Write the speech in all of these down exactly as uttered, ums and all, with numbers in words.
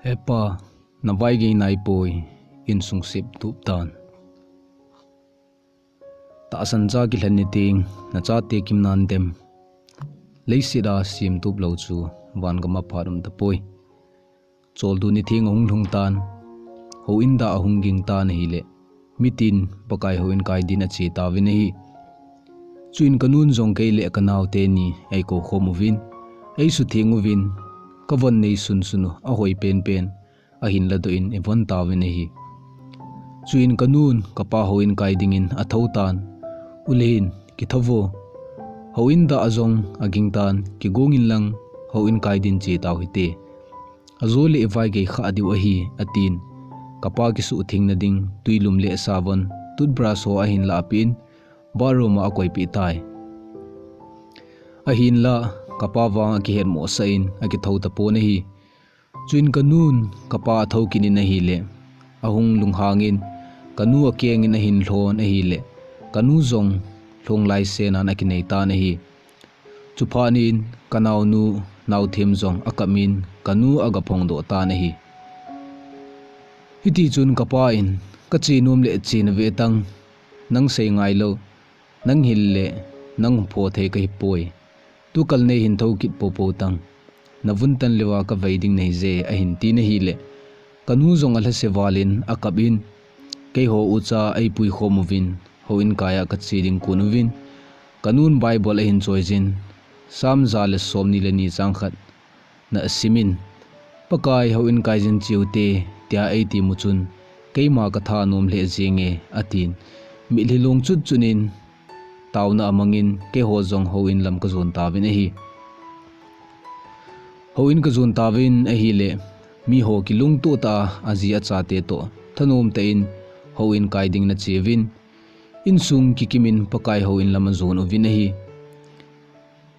Hepa, na vaigei naipoi, insung sep tup tan. Tahsan cha kilhen ni ting, na chate kim nan dem. Leiset a sem tup lou chu, van gam a phat um tapoi. Choldo ni theng ahung lhung tan, houin dah ahung ging tan ahile, mitin Pakai houin kai din ache tauvin ahi. Chuin kanun jong kei le kanao teni eikou khom uvin, eisutheng uvin, kavon neisun sun u ahoi penpen, ahin ladoh in eivon tauvin ahi. Chuin kanun kapa houin kai dingin athou tan, U Lhin, kitho vo. Houin dah jong aging tan, kigong in lang, houin kai din che tau hite. Ajole ivaigei kha diu ahi, atin. Kapa kisuhtheng na ding, tuilum le savon, toothbrush ho ahin lahpeh in, bathroom a akoipeh tai. Ahinlah, kapa vang akihet mosah in, akithou tapon ahi. Chuin kanun, kapa athou kit in ahile, ahung lunghang in, kanu akeng in ahin lhon ahile, kanu jong lhong lai senan akinei tan ahi. Chuphat in, kanaonu, naothem jong akap in, kanu aga phongdoh tan ahi. Hiti chun kapa in, Kache nom le che nave tang, nang sei ngai lou, nang hil le, nang pho thei kahi poi. Tukal neihin thou kit popo tang. Navun tan leuva kavei ding nahi je, ahin tin ahile, kanu jong alhase val in akap in, keiho ucha eipui khom uvin, houin kai a kache ding kon uvin, kanun Bible ahin choi jin, Psalm ja le somni le ni chang khat na asim in, Pakai, houin kai jin cheu te, tia eiti mu chun, keima katha nom lheh jenge, atin. Mitlhi long chut chun in, taona amang in, keiho jong houin lam kajon tauvin ahi. Houin kajon tauvin ahile, miho kilungtoh tah a, aji achate toh, thanom tah in, houin kai ding na che uvin, insung kikim in Pakai houin lam ajon uvin ahi.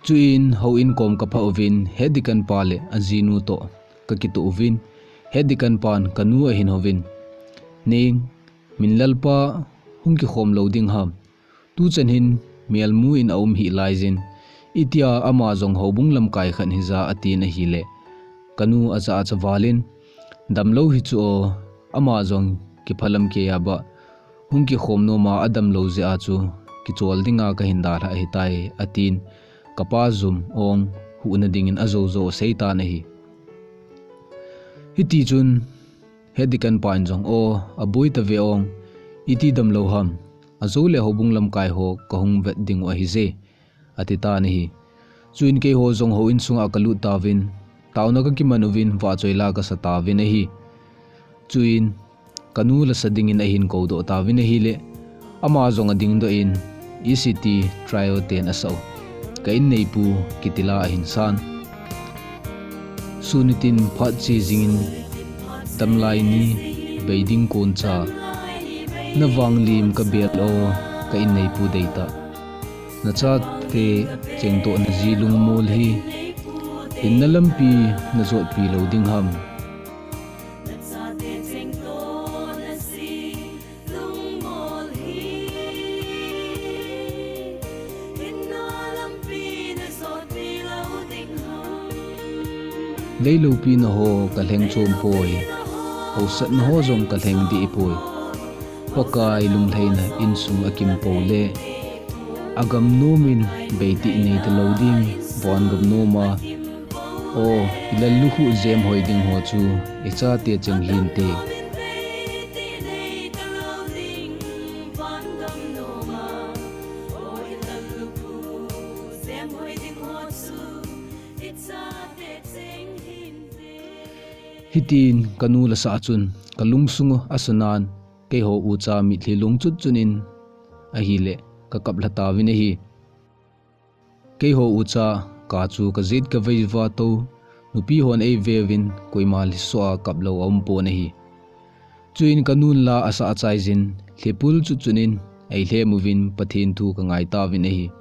Chuin houin kom kaphah uvin, head deacon pa le ajinu toh kakitoh uvin, head deacon pan kanu ahin houvin, Neng, min lalpa hung kikhom lou ding ham. Tuchan hin melmu in aum hih lai jin. Itia ama jong houbung lamkai khat hija atin ahile, kanu acha acha val in, Damlou hi chu o, ama jong kiphalam kei a bah, hung kikhom nom a adam lou jeh a chu, kichol dinga kahin dalhah ahitai, atin, kapa jum ong, huhna dingin ajou jou asei tan ahi. Hiti chun, head deacon pa in jong, O, aboi tave ong, iti damlou ham, ajou le houbung lamkai ho kahung vet ding u ahi je, ati tan ahi. Chuin keiho jong houin sunga kalut tauvin, taona kakiman uvin, vahchoi la kasa tauvin ahi. Chuin, kanu lasa dingin ahin koudoh tauvin ahile, ama jong adingdoh in, E C T trio ten asah u. Ka inneipu, kiti la ahin san. Sun nitin phat che jingin, damlai ni, bei ding kon cha. Na vang lim kabel o, ka inneipu deitah. Na chate chengdoh na ji lungmol hi, hinna lampi na jotpi lou ding ham. Leiloupi na ho kalheng chom poi, hausatna ho jong kalheng dih poi. Pakai lunglhaina insung akim pou le, agam nom in beitih nei talou ding, van gam nom a. O, i lallukhuh jemhoi ding ho chu, i chate cheng hinte. Hitin kanu lasa chun, kalungsung u asanan, keiho ucha mitlhi long chut chun in, ahile, kakap lha tauvin ahi. Keiho ucha, ka chu kajet kavei uva tou, nupi hon eive uvin, koima lhiso a kap lou aum pon ahi. Chuin kanun la asah achai jin, lhipul chut chun in, eilhem uvin, Pathen thu kangai tauvin ahi.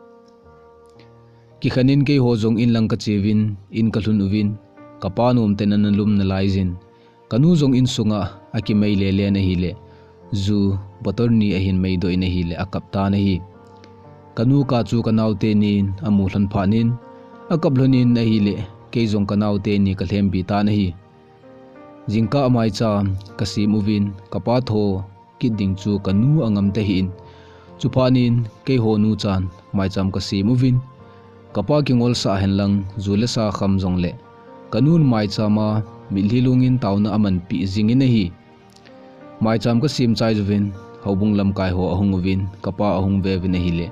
Kikhen in keiho jong in lang kache uvin, in kalhun uvin, kapa nom ten ana lum nalai jin, kanu jong insunga akimei lele in ahile, ju bottle ni ahin meidoh in ahile, akap tan ahi. Kanu ka chu kanaote nin amu lhon phat in, akap lhon in ahile, kei jong kanaote ni kalhempi tan ahi. Jingkah maicham kasem uvin, kapa tho kit ding chu kanu angam tahih in. Chuphat in keiho nu chan maicham kasem uvin, kapa kingolsah henlang, ju le sa kham jongle kanun maicham a mitlhi lungin taona amanpi jingin ahi. Maicham kasem chai uvin, houbung lamkai ho ahung uvin, kapa ahung ve uvin ahile,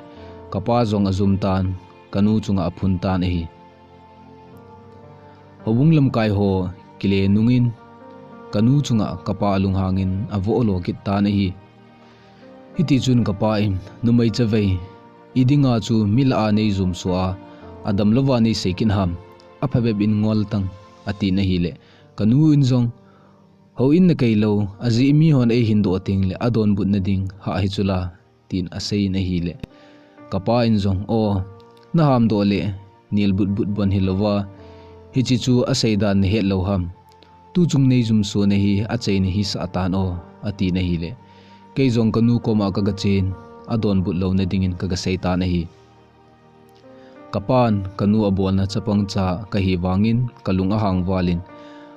kapa jong ajum tan, kanu chunga aphun tan ahi. Houbung lamkai ho kile nungin, kanu chunga kapa alunghangin avoh lo kit tan ahi. Hiti chun kapa in, "Numei chavei, idinga chu mi lah a neijum soh a, adam louva neisei kit ham, aphabep in ngol tan," atin ahile, kanu in jong, "Houin na kei lou, ajeh mi hon eihin doh tengle adonbut nading hah hi chula," tin asei in ahile, kapa in jong, "O, naham doh le nil butbut bon hilouva, hiche chu asei dan nahet lou ham? Tuchung neijum soh nahi, achaina hisah tan o," atin ahile, kei jong kanu koma kaga chen, adonbut lou nadingin kaga sei tan ahi. Kapan kanu abolna chapang cha kahi vangin kalung ahang valin,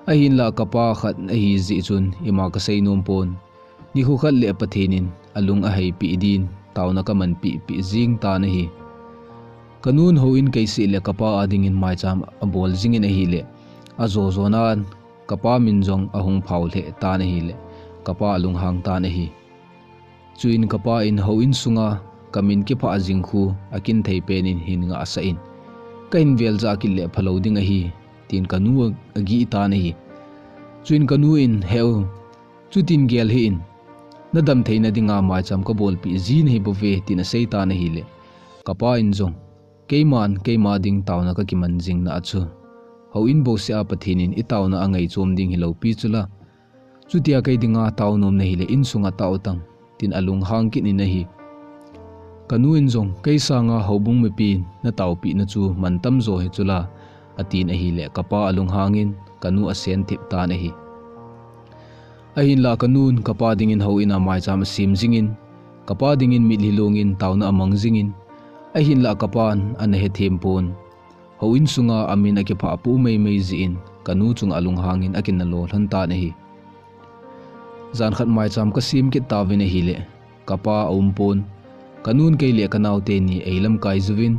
ahinlah kapa khat ahi jeh chun ima kasei nom pon. Nikho khat le Pathen in alung aheipeh din taona kamanpi peh jing tan ahi. Kanun houin kei seh le kapa adingin maicham abol jingin ahile, ajo jo nan kapa min jong ahung phao lheh tan ahile, kapa alunghang tan ahi. Chuin kapa in houin sunga kamin kiphah jing khu akin thei pen in hin ngahsah in, "Kahin vel jah kit le phalou ding ahi," tin kanu agih tan ahi. Chuin kanu in, "Heu, chutin gel hih in, nadam theina dinga maicham kabolpeh ji nahi bouve," tin asei tan ahile, kapa in jong, "Keiman keima ding taona kakiman jing na a chu, houin bouseh a Pathen in itaona angai chom ding hilou pi chula. Chutia kei dinga tao nom nahile insunga tao tan," tin alunghang kit in ahi. Kanu in jong, "Kei sanga houbung mipin nataopeh na chu mantam jo hi chula," atin ahile, kapa alunghangin kanu asen thip tan ahi. Ahinlah kanun kapa dingin houin a maicham asem jingin, kapa dingin mitlhi lungin taona amang jingin, ahinlah kapan ana hethem pon. Houin sunga amin akiphah pu meimei jeh in, kanu chunga alunghangin akin alo lhon tan ahi. Jan khat maicham kasem kit tauvin ahile, kapa aum pon. Kanun kei le kanaote ni eilamkai juvin,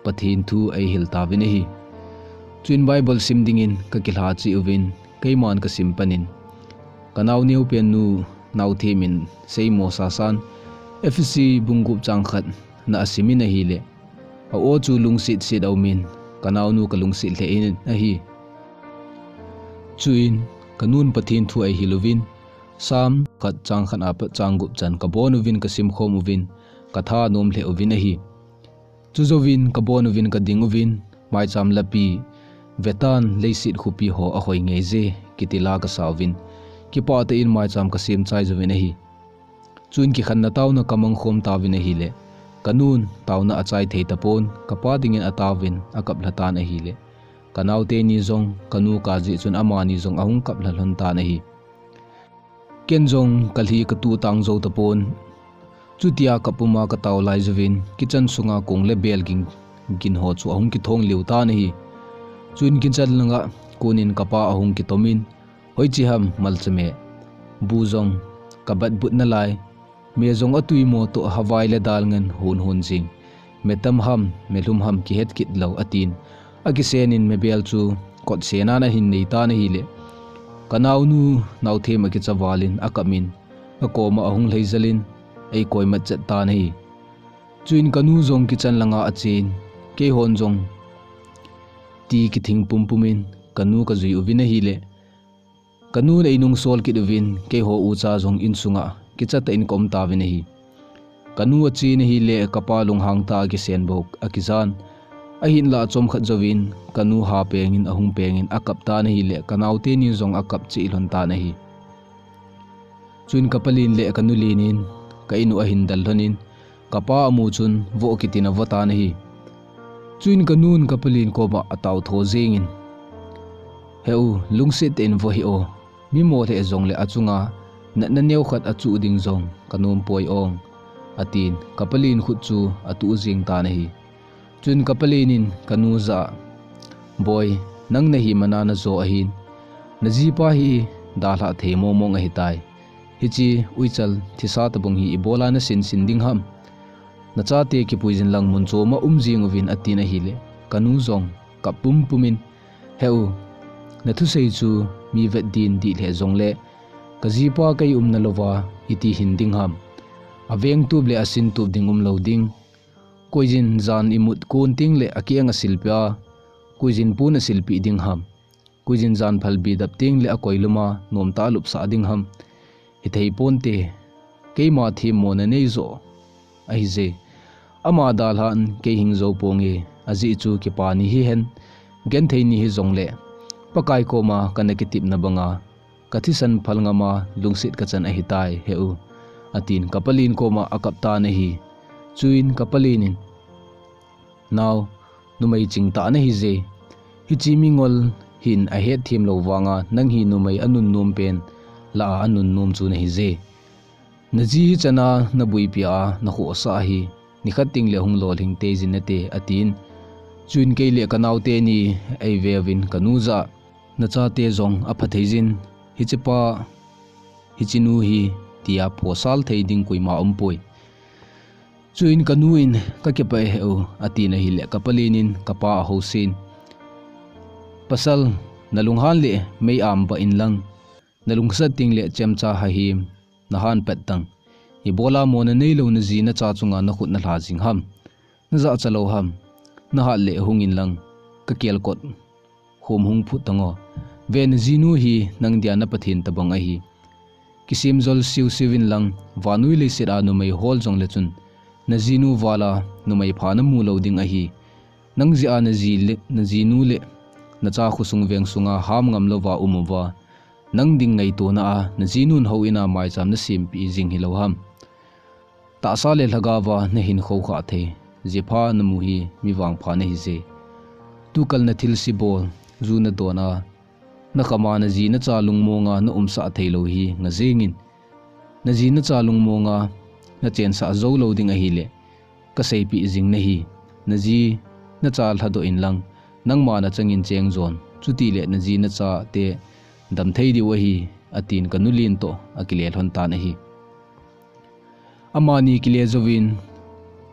Pathen thu eihil tauvin ahi. Chuin Bible sim dingin kakilha cheh uvin, keiman kasim panin, kanao neo pen nu Naothem in seimo sasan, Ephesi bung gup chang khat na asimin ahile, a-o chu lungset set aumin, kanaonu kalungset lheh in ahi. Chuin kanun Pathen thu eihil uvin, Psalm khat chang khat apat chang gup chan kabon uvin, kasim khom uvin, katha nom lheh uvin ahi. Chujouvin kabon uvin, kading uvin, maicham lapi, "Vetan, leiset khopi ho ahoi ngai je," kiti la kasa uvin, kipah tah in maicham kasem chai jouvin ahi. Chuin kikhenna taona kamang khom tauvin ahile, kanun taona achai thei tapon, kapa dingin ataovin akap lha tan ahile, kanaote ni jong kanu kap jeh chun amani jong ahung kap lha lhon tan ahi. Ken jong kalhi katuh tang jou tapon. Chutia kap puma katao lai jouvin, kitchen sunga kong le bel ging, gin ho chu ahung kithong liu tan ahi. Chuin kitchen langa konin kapa ahung kitomin, "Hoiche ham malchame, bu jong kabat but nalai, me jong atui mo toh havai le dal ngen hon hon jing. Me tam ham, me lhum ham kihet kit lou," atin. Akisenin mebel chu kot senan ahin nei tan ahile, kanaonu Naothem akicha valin akap in, akoma ahung lhei jalin, eikoi mat chet tan ahi. Chuin kanu jong kitchen langa achen, keihon jong ti kithing pum pumin kanu kajui uvin ahile, kanun einung sol kit uvin, keiho ucha jong insunga kicha tah in kaum tauvin ahi. Kanu achen ahile, kapa lunghang tah a kisen bou akijan. Ahinlah chomkhat jouvin, kanu ha pengin, ahung pengin, akap tan ahile, kanaote ni jong akap cheh lhon tan ahi. Chuin kapalen le kanulen in, ka in u ahin del lhonin, kapa amu chun, "Voh," kitin avoh tan ahi. Chuin kanun kapalen koma atao tho jengin, "He u, lungset tah in voh hih o. Mi mo lheh jongle achunga natna neokhat achuh ding jong kanom poi ong," atin, kapalen khut chu atuh jeng tan ahi. Chuin kapalen in kanu jah a, "Boi, nang nahi mana najo ahin, najipa hi dalhah thei mongmong ahitai. Hiche uichal thisa tabang hi ibola nasin sin ding ham? Nachate kipuijin lang mun choma um jing uvin, atin ahile, kanu jong kap pumpumin, He u, nathusei chu mi vet din dihleh jongle, kajipa kei umna louva iti hin ding ham? Aveng tup le asin tup ding umlou ding. Koijin jan imut kon tengle akeng asilpeh a, koijin pon asilpeh ding ham? Koijin jan phalbi dap tengle akoiluma nomtah alupsah ding ham? Hithei ponte, keima themmo nanei joh ahije. Ama dalhan kei hing jou ponge, ajeh chu kipa ni hihen, genthei ni hijongle, Pakai koma kana kitepna banga, kathisan phal ngama lungset kachan ahitai, He u, atin kapalen koma akap tan ahi. Chuin kapalenin, Nao, numei chingtah nahije. Hiche mingol hin ahetthem lou vanga nang hi numei anunnom pen lah a anunnom chu nahije. Naji hichana nabuipia nakhohsah ahi, nikhat tengle hung lolhing teijin nate, atin. Chuin kei le kanaote ni eiveuvin kanu jah a, Nachate jong aphatheijin, hichepa, hichenu hi, tia phosal thei ding koima umpoi. Chuin kanuin, Kakipah e He u, atin ahile kapalenin kapa ahousen, Pasal, nalunghan le mei-am bah inlang, nalungset tengle chemcha hahem nahan pettang. Ibola mo naneilou naji nacha chunga nakhut nalha jing ham? Najahcha lou ham? Nahat le hung inlang, kakelkot khom hung phut tango. Ve, najinu hi nang dia na Pathen tabang ahi. Kisemjol siusiuvin lang, vannoi leiset a numei hol jongle chun, najinu vala numei pha namu lou ding ahi. Nang jeh a naji le, najinu le nacha khosung veng sunga ham ngam louva um uva, nang ding ngaitona a najinun houin a maicham nasempeh jing hilou ham? Tahsa le lhagaova nahin khoukhah thei jepha namu hi mi vangpha nahije. Tukal nathilse bol, ju nadon a, nakhama naji nacha lungmonga naumsah theilou hi ngajengin, naji nacha lungmonga nachensah joulou ding ahile, kaseipeh jing nahi. Naji nacha lhadoh inlang, nangma nachangin chengjon, chutile naji nachate damthei diu ahi, atin kanu len toh akile lhon tan ahi. Amani kile jouvin,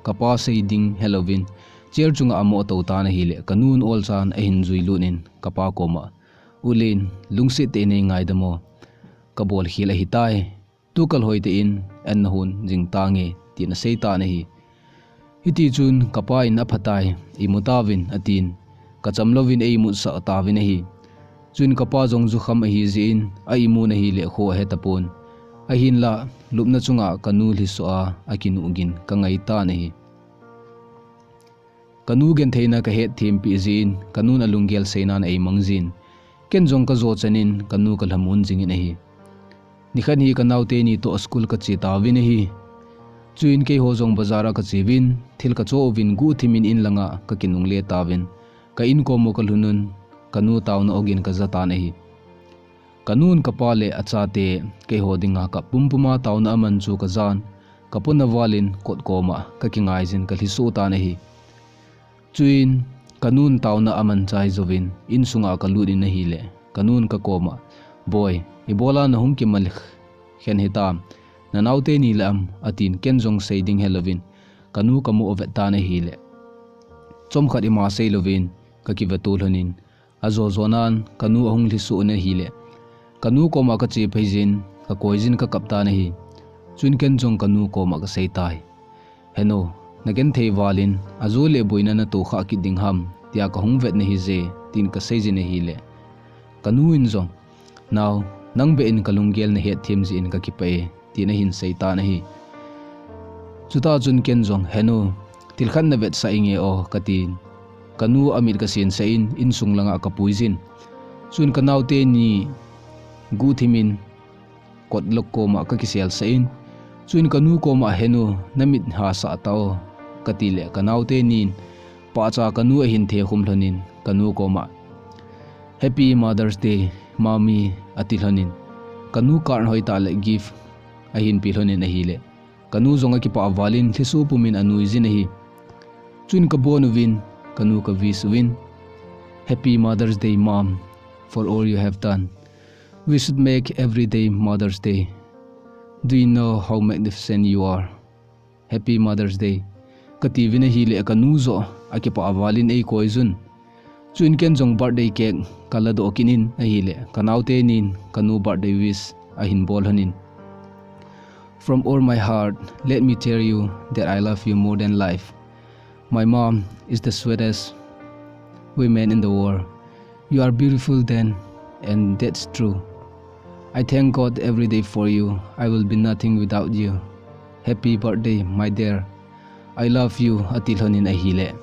kapa sei ding helouvin, chair chunga amoh tou tan ahile, kanun olchan ahin juilut in, kapa koma, U len, lungset tah in nei ngaidam o, kabolkhel ahitai. Tukal hoitah in an nahon jing tange, tin asei tan ahi. Hitichun kapa in, Aphatai, imu tauvin, atin, kacham louvin eimutsah tauvin ahi. Chuin kapa jong jukham ahijeh in, a imun ahile kho ahetapon. Ahinla, lupna chunga kanu lhisoh a akinuh gin kangai tan ahi. Kanu gentheina kahetthempeh jeh in, kanun alunggel seinan eimang jin, ken jong kajo chanin kanu kalhamon jingin ahi. Nikhat hi kanaote ni toh school kache tauvin ahi. Chuin keiho jong bazar a kacheuvin, thil kachoh uvin guhthimin in langa kakinungle tauvin, ka inkom u kalhunun, kanu taona ogin kajatan ahi. Kanun kapa le achate keiho dinga kap pumpuma taona aman chu kajan, kapona valin kot koma kakingaijin kalhisoh tan ahi. Chuin kanun taona aman chai jouvin insunga kalut in ahile, kanun kakoma, Boi, ibola nahung kimal khen hitam, nanaote ni le am, atin ken jong sei ding helouvin, kanu kamoh vet tan ahile, chomkhat ima seilouvin kakiveto lhonin, ajo jonan kanu ahung lhisoh in ahile, kanu koma kache pheijin, kakoijin kakap tan ahi. Chuin ken jong kanu koma kaseitai, Henu, nagenthei valin, ajo le boina natohkhah kit ding ham, tia kahung vet nahije, tin kaseijin ahile, kanu in jong, Nao, nang beh in kalunggel nahetthem jeh in kakipah e, tin ahin seitan ahi. Chutah chun ken jong, Henu, thilkhat navetsah inge o, katin, kanu amit kasensah in, insung langa kapuijin. Chuin kanaote ni guhthimin, kot lok koma kakiselsah in. Chuin kanu koma, Henu, namit hasah tao, katile kanaote nin pahcha kanu ahin thekhum lhonin, kanu koma, Happy Mother's Day, Mommy, ati lhonin, kanu card hoitah le gift ahin pe lhonin ahile, kanu jong akipah valin lhisoh pumin anuijin ahi. Chuin kabon uvin, kanu ka wish uvin, Happy Mother's Day, Mom, for all you have done. We should make every day Mother's Day. Do you know how magnificent you are? Happy Mother's Day. Kati vin ahile kanu joh akipah valin eikoi jun. Chuin ken jong birthday cake kala doh kit in ahile kanaote nin kanu birthday wish ahin bol lhonin. From all my heart, let me tell you that I love you more than life. My mom is the sweetest woman in the world. You are beautiful then, and that's true. I thank God every day for you. I will be nothing without you. Happy birthday, my dear. I love you, ati lhonin ahile.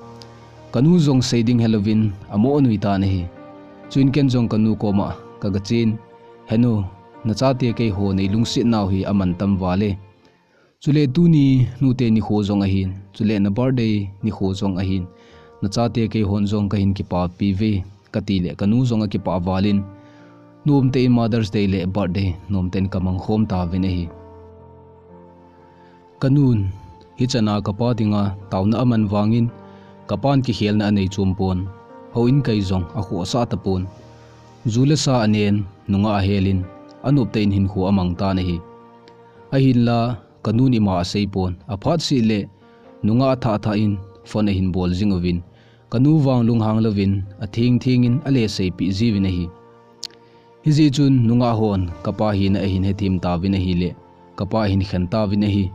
Kanu jong seiding helouvin, amo nui tan ahi. Chuin ken jong kanu koma, kaga chen. Henu, nachate keiho neilungset nau hi aman tam vale. Chule tuni nute nikho jong ahin, chule na birthday nikho jong ahin, nachate keihon jong kahin kipapi ve, kati le kanu jong akipah valin, nomtah in Mother's Day le birthday nomtah in kamang khom tauvin ahi. Kanun, hichana kapa dinga taona aman vangin, kapan kikhelna anei chom pon, houin kai jong akhohsah tapon. Ju le sa anen, nungah ahelin, anoptah in hinkho amang tan ahi. Ahinla, kanun ima asei pon, aphat seh le, nungah athah thah in, phone ahin bol jing uvin, kanu vang lunghang louvin, atheng theng in ale seipeh jiuvin ahi. Hijeh chun nungah hon, kapa hina ahin hethem tauvin ahile, kapa ahin khen tauvin ahi.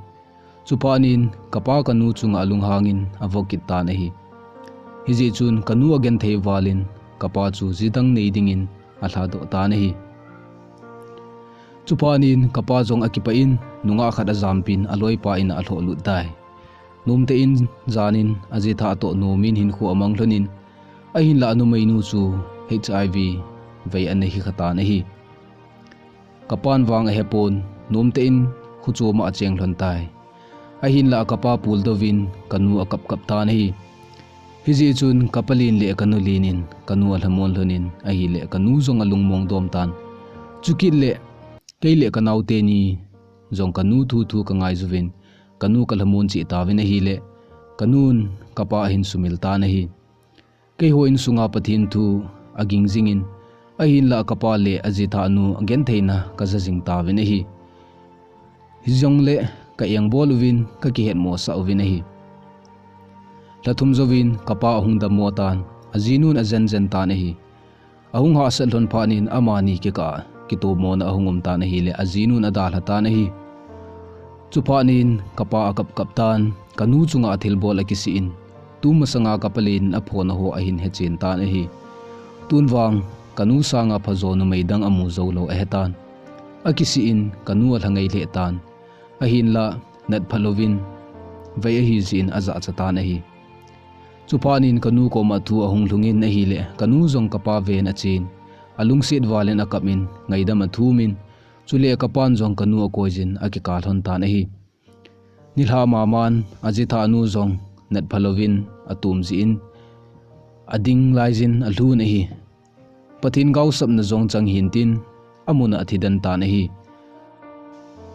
Chuphat in, kapa kanu chunga alunghangin avo kit tan ahi. Hijeh chun kanu agenthei valin, kapa chu jidang nei dingin alhadoh tan ahi. Chuphat in, kapa jong akipah in, nungah khat ajampin, aloipa in alhoh lut tai. Nomtah in, janin, ajitha toh nomin hinkho amang lhonin, ahinla anumeinu chu HIV vei ana hi kha tan ahi. Kapan vang ahepon, nomtah in, khuchoma acheng lhon tai. Ahinla kapa puldouvin, kanu akap kap tan ahi. Hijeh chun, kapa len le kanu len in, kanu alhamon lhonin, ahile kanu jong alungmong dom tan. Chukit le, kei le kanaote ni, jong kanu thu thu kangai juvin, kanu kalhamon cheh tauvin ahile, kanun, kapa ahin sumil tan ahi. Keiho insunga Pathen thu aging jingin, ahinla kapa le ajitha nu agentheina kaja jing tauvin ahi. Hijongle ka engbol uvin, kakihetmosah uvin ahi. Lha thum jouvin kapa ahung dammo tan, ajinun ajen jen tan ahi. Ahung hahsat lhon phat in amani kikah kitomona ahung um tan ahile, ajinun adalha tan ahi. Chuphat in kapa akap kap tan, kanu chunga athilbol akisih in, tu masanga kapa len aphone ho ahin hechen tan ahi. Tun vang, kanu sanga phajo numei dang amu joulou ahetan. Akisih in, kanu alha ngei lheh tan. Ahinla, nat phalouvin, vei ahi jeh in ajahcha tan ahi. Chuphat in kanu koma thu ahung lhungin ahile, kanu jong kapa ven achen. Alungset valin akap in, ngaidam athumin, chule kapan jong kanu akoijin akikah lhon tan ahi. Nilhah maman, ajitha nu jong, nat phalouvin, atom jeh in, ading laijin alhun ahi. Pathen gaosapna jong chang hintin, amuna athi den tan ahi.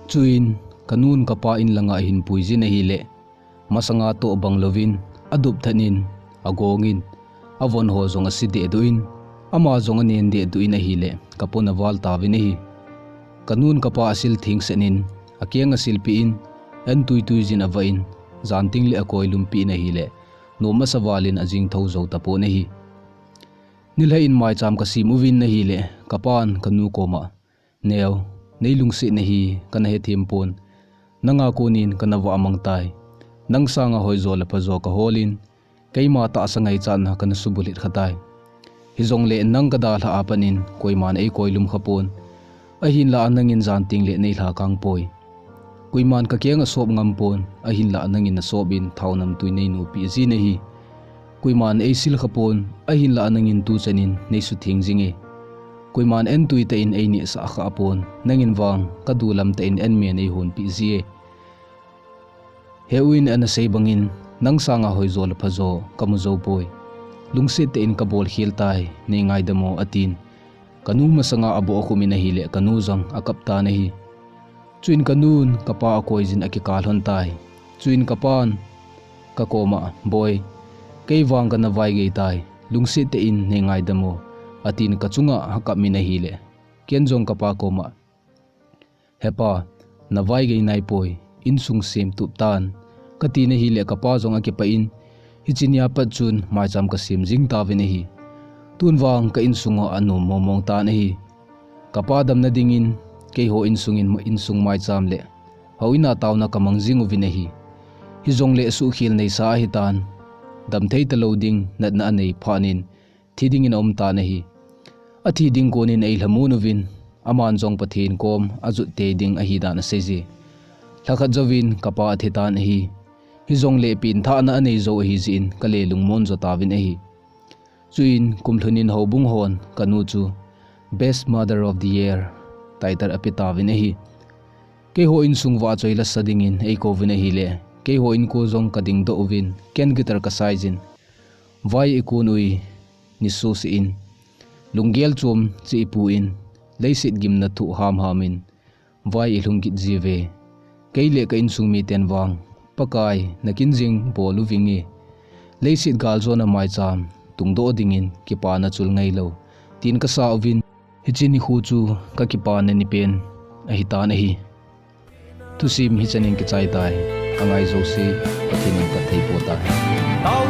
Chuin, kanun kapa in langa ahin puijin ahile, masanga toh bang louvin, adop thanin, agongin, avon ho jong ase dehduh in, ama jong anen dehduh in ahile, kapon aval tauvin ahi. Kanun kapa asil thengsetnin, akeng asilpeh in, an tuitui jin avah in, janting le akoilum peh in ahile, nom asa valin ajing thou jou tapon ahi. Nilhah in maicham kasem uvin ahile, kapan kanu koma, neo, neilungsetna hi kana hethem pon, nanga konin kana vah mang tai, nang sanga hoijo le phajo kaholin, keima tahsa ngaichatna kana subulhit kha tai. Hijongle nang kadalhah a pat in koiman eikoilum khapon, ahinla nangin janting le neilhakang poi. Koiman kakeng asop ngam pon, ahinla nangin nasop in thao namtui neinopeh jin ahi. Koiman eisil khapon, ahinla nangin tuchan in neisutheng jinge. Koiman an tuitah in einehsah khapon, nangin vang kadulam tah in an me neihonpeh jie. He-un ana sei bangin, nang sanga hoijo le phajo kamu jou poi. Lungset tah in kabolkhel tai, neingaidam o atin. Kanu masanga aboh akhum in ahile, kanu jong akap tan ahi. Chuin kanun kapa akoijin akikah lhon tai. Chuin kapan kakoma, boi, kei vang kana vaigei tai, lungset tah in neingaidam o, atin kachunga akap in ahile. Ken jong kapa koma, "Hepa, navai gei naipoi, insung sem tup tan," kati na hile kapa jong akipah in, hiche nia pat chun maicham kasem jing tauvin ahi. Tun vang ka insung u anom mong mong tan ahi. Kapa damna dingin keiho insungin insung maicham le houin a taona kamang jing uvin ahi. Hijongle suhkhel neisa ahitan, damthei talou ding natna anei phat in thi dingin aum tan ahi. Athi ding konin eilhamon uvin, aman jong Pathen kom ajot tei ding ahi dan aseije. Lhakhat jouvin kapa athi tan ahi. Hijongle pengthahna anei jou ahijeh in kale lungmon jo tauvin ahi. Chuin kum lhun in houbung hon kanu chu Best Mother of the Year title ape tauvin ahi. Keiho insung vahchoi lasa dingin eikouvin ahile, keiho inko jong kadingdoh uvin, ken guitar kasaijin, vai ikon ui, nisuse in, lunggel chom che ipu in, leiset gimna thoh hamham in, vai ilhung kit jiuve. Kei le ka insung miten vang, Pakai, nakin jing bol uvinge. Leiset galjona maicham tungdoh dingin kipana chul ngailou, tin kasa uvin, hiche nikho chu kakipana nipen ahitan ahi. Thusim hichan in kichai tai. Angai jouse Pathen in phatthei boh tahen.